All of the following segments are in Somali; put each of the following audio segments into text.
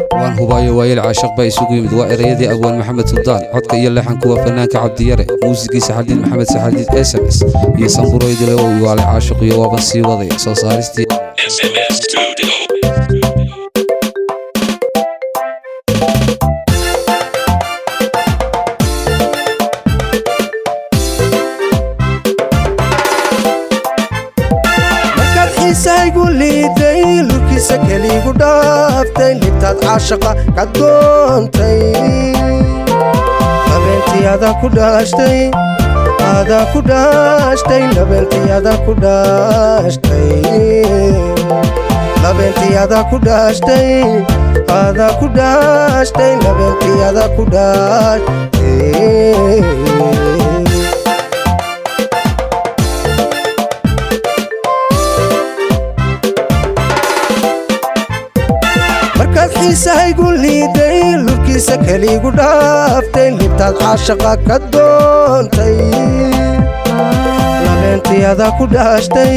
Waan hubaayo waayeel caashaq baa isugu yimid. Waa erayadii Abwaan Maxamed Suldaan, codka iyo leexanku waa fanaanka Cabdiyare, muusigiisa Xadiid Maxamed Saxadiid SMS iyo Samburoydile oo iwaalay caashiq iyo waaban sii waday soo saaristii. SMS Studio. Markaad xiisahaygu liiday, lurkiisa keliigu dhaaftay, libtaad caashaqa ka doontay, labeentii adaa ku dhaashtay, adaa ku dhaashtay, labeentii adaa ku dhaashtay, labeentii adaa ku dhaashtay, adaa ku dhaashtay, labeentii adaa ku dhaashtay. Markaad xiisahaygu liiday, lurkiisa keliigu dhaaftay, libtaad caashaqa ka doontay, labeentii adaa ku dhaashtay,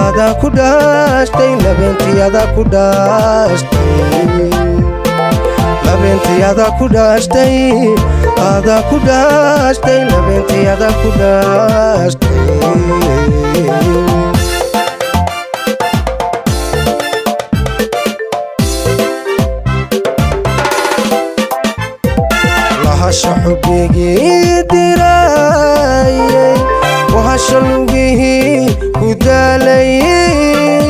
adaa ku dhaashtay, labeentii adaa ku dhaashtay, labeentii adaa ku dhaashtay, adaa ku dhaashtay, labeentii adaa ku dhaashtay. Lahasha xubbigii diraayay, wahasha lugihii ku daalayay,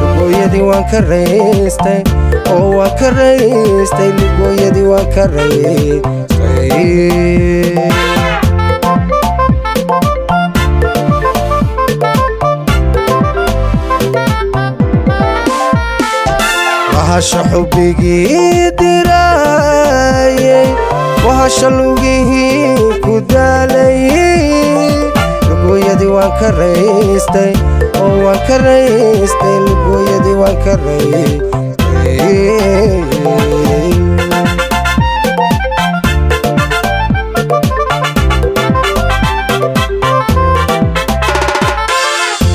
lugooyadii waan ka raystay oo waan ka raystay, lugooyadii waan ka raystay. Lahasha xubbigii diraayay, wahasha lugihii ku daalayay, lugooyadii waan ka raystay oo waan ka raystay, lugooyadii waan ka raystay.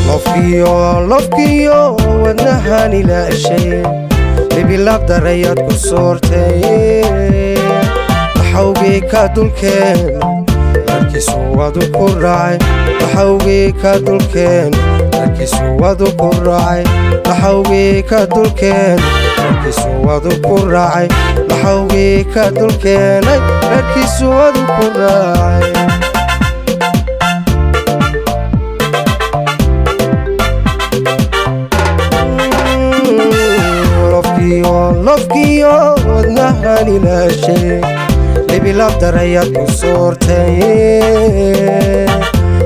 Lofkiyo lofkiyo wadnahan ilaashay, libilaab darayaad ku soortay, laxawgii ka dulkeen markiisu wadu ku raacay, laxawgii ka dulkeen markiisu wadu ku raacay, laxawgii ka dulkeen markiisu wadu ku raacay, laxawgii ka dulkeenay markiisu wadu ku raacay. Lofkiyo lofkiyo wadnahan ilaashay, libilaab darayaad ku soortay,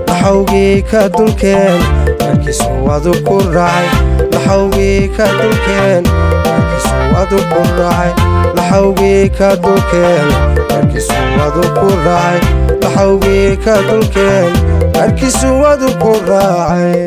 laxawgii ka dulkeen markiisu wadu ku raacay, laxawgii ka dulkeen markiisu wadu ku raacay, laxawgii ka dulkeen markiisu wadu ku raacay, laxawgii ka dulkeen markiisu wadu ku raacay.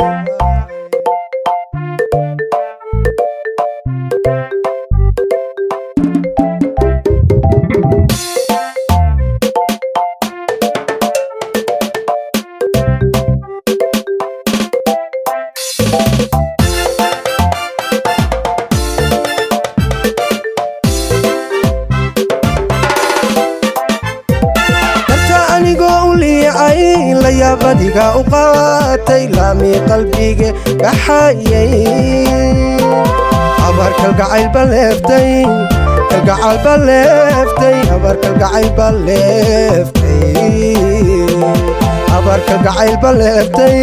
Darta anigoo u liicay, layaabadiga u qaatay, laamii qalbige baxayay, abaar kalgacayl ba leeftay, kalgacal ba leeftay, abaar kalgacayl ba leeftay, abaar kalgacayl ba leeftay,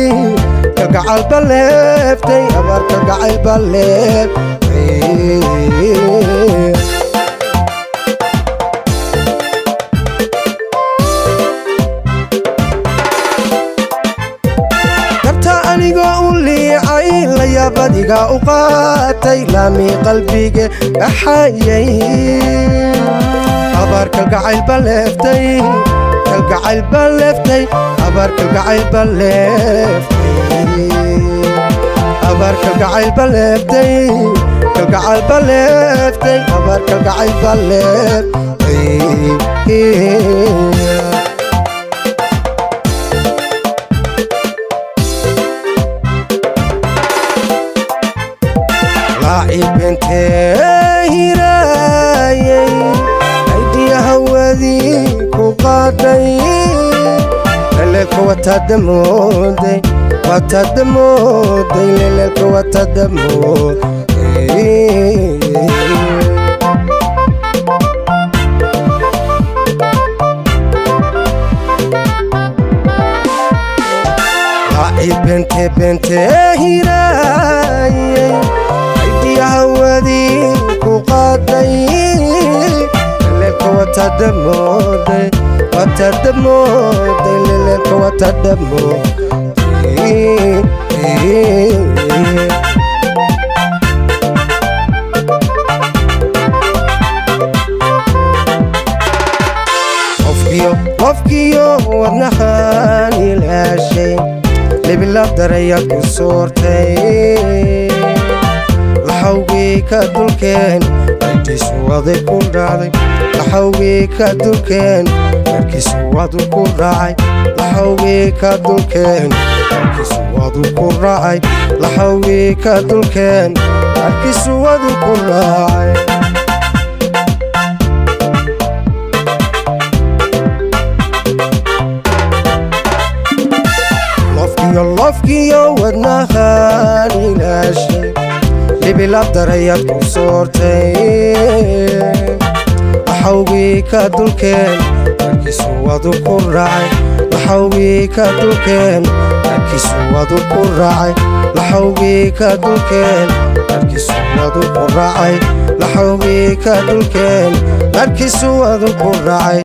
kalgacal ba leeftay, abaar kalgacayl ba leeftay. Darta anigoo u liicay, layaabadiga u qaatay, laamii qalbige baxayay, abaar kalgacayl ba leeftay, kalgacayl ba leeftay, abaar kalgacayl ba leeftay, abaar kalgacayl ba leeftay, kalgacal ba leeftay, abaar kalgacayl ba leeftay. Laacibintee. Watadamooday, watadamooday leleelka, watadamooday. Bente bente hiraayey, aydiya hawadii ku qaaday, leleelka watadamooday, watadamooday leleelka, watadamooday. Qofkiyo, qofkiyo wadnahan ilaashay, libila daraya ku soortay, laxawgii ka dulkeen dharkiisu waday ku dhacday, laxawgii ka dulkeen dharkiisu wadu ku raacay, laxawgii ka dulkeen dharkiisu wadu ku raacay, laxawgii ka dulkeen dharkiisu wadu ku raacay. Lofkiyo, lofkiyo wadnahan ilaashay, libila darayaad ku soortay, laxawgii ka dulkeen dharkiisu wadu ku raacay, laxawgii ka dulkeen dharkiisu wadu ku raacay, laxawgii ka dulkeen dharkiisu wadu ku raacay, laxawgii ka dulkeen dharkiisu wadu ku raacay.